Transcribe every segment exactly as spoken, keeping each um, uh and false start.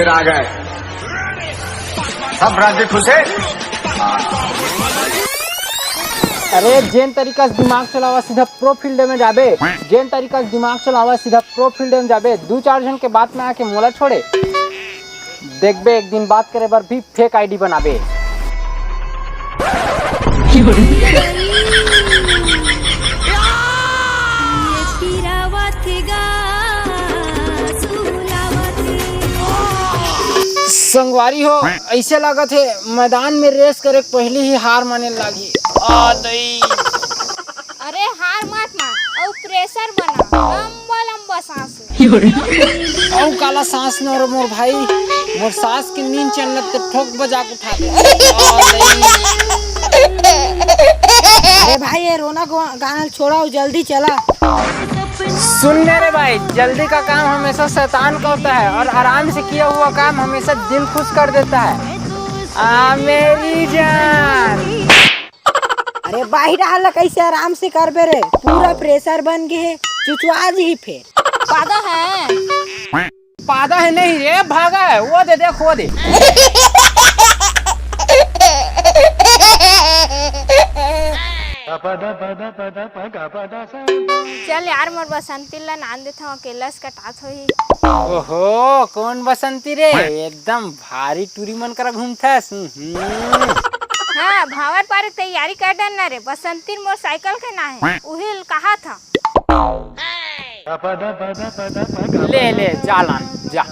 आ गए। सब राज्य खुश है। अरे, जेन तरीका से दिमाग चलावा, सीधा प्रो फील्ड में जाबे। जेन तरीका से दिमाग चलावा, सीधा प्रो फील्ड में जाबे। दू चार झन के बात में आके मोला छोड़े, देखबे, एक दिन बात करे बर भी फेक आईडी बनाबे। संगवारी हो, ऐसे लागत हे, मैदान में रेस करे के पहली ही हार माने लागही। आ दई। अरे, हार मत मान, अउ प्रेशर बना, लंबा लंबा सांस। अउ काला सांस न रे मोर भाई, मोर सांस के नींद चलत त ठोक बजा के उठा दे। आ दई। अरे भाई, ये रोना गो-, गाना छोड़ा, जल्दी चला। सुन मेरे भाई, जल्दी का काम हमेशा शैतान का होता है और आराम से किया हुआ काम हमेशा दिल खुश कर देता है। आ मेरी जान। अरे बाहिर हाला, कैसे आराम से करबे रे? पूरा प्रेशर बन गे हे, चुचवा जी फेर। पादा है। पादा है नहीं रे, भागा है। वो दे, देख, वो दे। चल यार, मोर बसंती ला नान देथव, अकेला से कटात होही। ओहो, कौन बसंती रे? एकदम भारी टूरी मन करा घूमथस। हम्म। हाँ, भांवर पारे तैयारी कर डरना रे। बसंती मोर साइकिल के ना है, उही ल कहा था। ले, ले, जा लान, जा।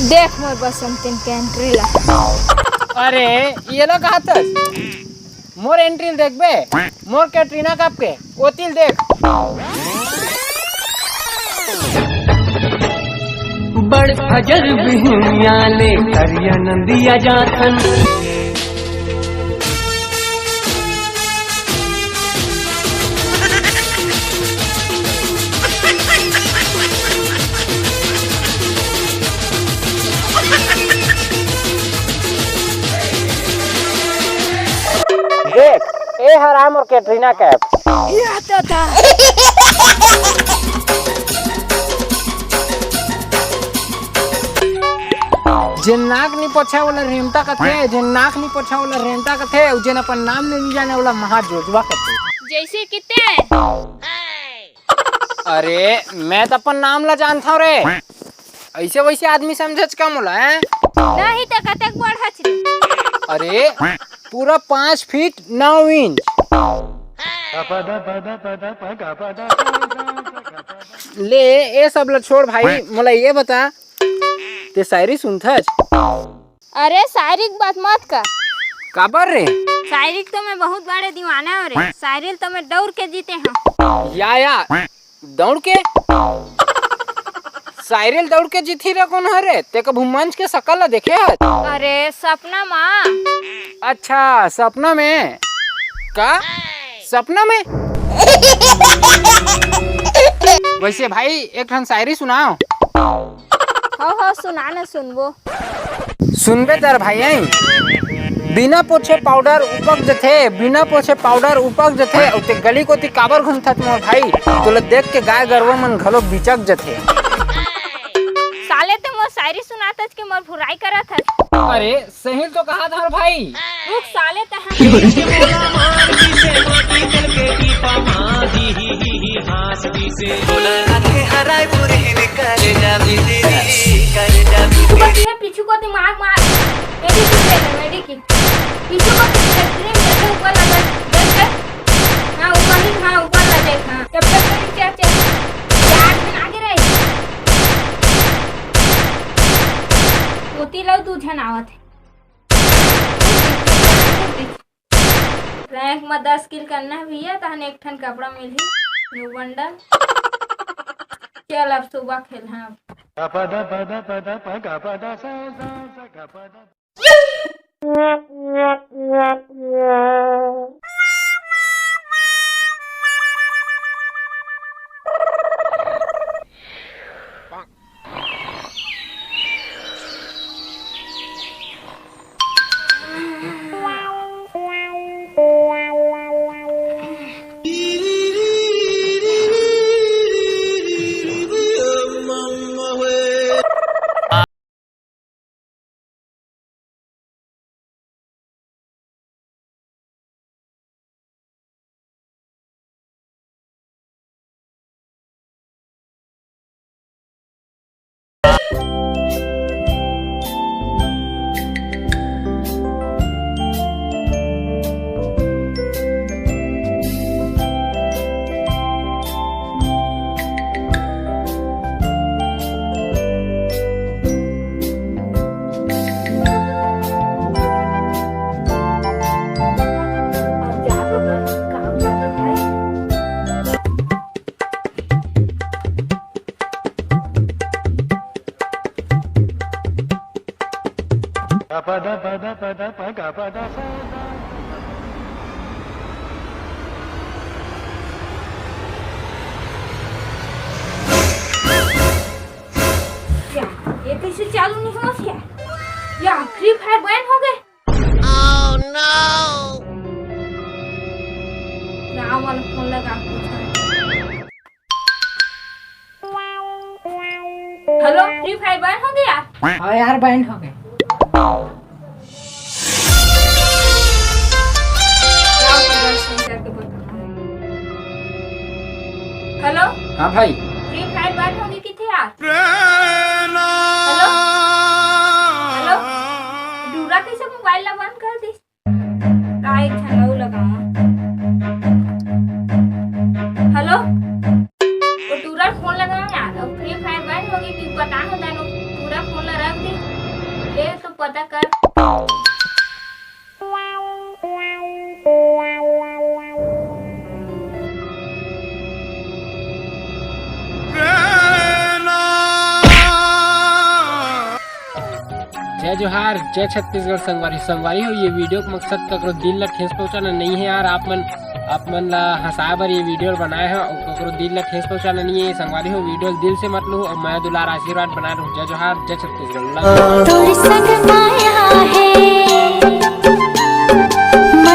देख मोर बसंतिन के एंट्री ला। अरे, ये ला कहा था? मोर एंट्री ल देखबे, मोर कैटरीना कैफ के, ओतिल देख। बड़ फजर बिहनिया ले करिया नंदिया जाथन। देख, ए हराम और कैटरीना कैफ। ये आता था। जेन नाक नी पोछा ओला रेमता कथे, जेन नाक नी पोछा ओला रेमता कथे, अउ जेन अपन नाम ले नी जाने ओला महाजोजवा कथे। जैसे किते? अरे, मैं तो अपन नाम ला जानथव रे। ऐसे वैसे आदमी समझच का मोला, हैं? नहीं तो कतक बड़ हच रे। अरे, पूरा पाँच फीट नौ इंच। ले, ए सब ला छोड़ भाई, मोला ये बता, ते शायरी सुनथच? अरे, शायरी के बात मत कर। काबर रे? शायरी के तो मैं बहुत बड़े दीवाना हूँ रे। शायरी ल तो मैं दौड़ के जीते हूँ। या, या, दौड़ के? शायरी ल दौड़ के जीती रे कोन हरे? ते कभू मंच के शकल ला देखे हस? अरे, सपना मा। अच्छा, सपना में? का? सपना में? वैसे भाई, एक ठन शायरी सुनाओ। हो, हो, सुना न, सुनबो। सुनबे तर भाई, हैं? बिना पोछे पाउडर उपक जथे, बिना पोछे पाउडर उपक जथे, अउ ते गली कोती काबर घूमथस मोर भाई? तोला देख के गाय गरवा मन घलो बिचक जथे। साले ते मोर शायरी सुनाथस के मोर बुराई करत हस। अरे, सही तो कहा था भाई। रुक साले, तहन पीछू को दिमाग मार, मेडी की दे दे, मेडी की। पीछू को फैक्ट्री में ऊपर लगा, देख, देख। हाँ, ऊपर ही, हाँ, ऊपर लगा, देख, हाँ। चल, चल, चल, चल, चल। यार, मैं आगे रही। मोती लो, दू झन आवत हे। रैंक में दस किल करना है भैया, तहन एक ठन कपड़ा मिलही, न्यू बंडल। चल, अब सुबह खेल, हाँ। या, ये कैसे चालू नहीं हो क्या? या, फ्री फायर बैन हो गए। गाँव वाला फोन लगा पूछा। हेलो, फ्री फायर बैन हो गया? हाँ यार, बैन हो गए। हेलो। हाँ भाई। फ्री फायर बैन हो गई किथे यार? हेलो। हेलो। डूरा कैसे मोबाइल ला बंद कर दिस? का एक झन अउ लगावा। हेलो। वो टूरा फोन लगावा यार, अब फ्री फायर बैन हो गई कि पता हो जानो, टूरा फोन ला रख दी। ये तो पता कर। जय जोहार, जय छत्तीसगढ़। संगवारी, संगवारी हो, ये वीडियो के मकसद ककरो दिल ला ठेस पहुंचाना नहीं है यार। आप मन, आप मन ला हंसाए बर ये वीडियो बनाए हैं और ककरो दिल ला ठेस पहुंचाना नहीं है। संगवारी हो, वीडियो दिल से मत लो और मैं दुलार आशीर्वाद बनाए रहूं। जय जोहार, जय छत्तीसगढ़। तोर संग माया है।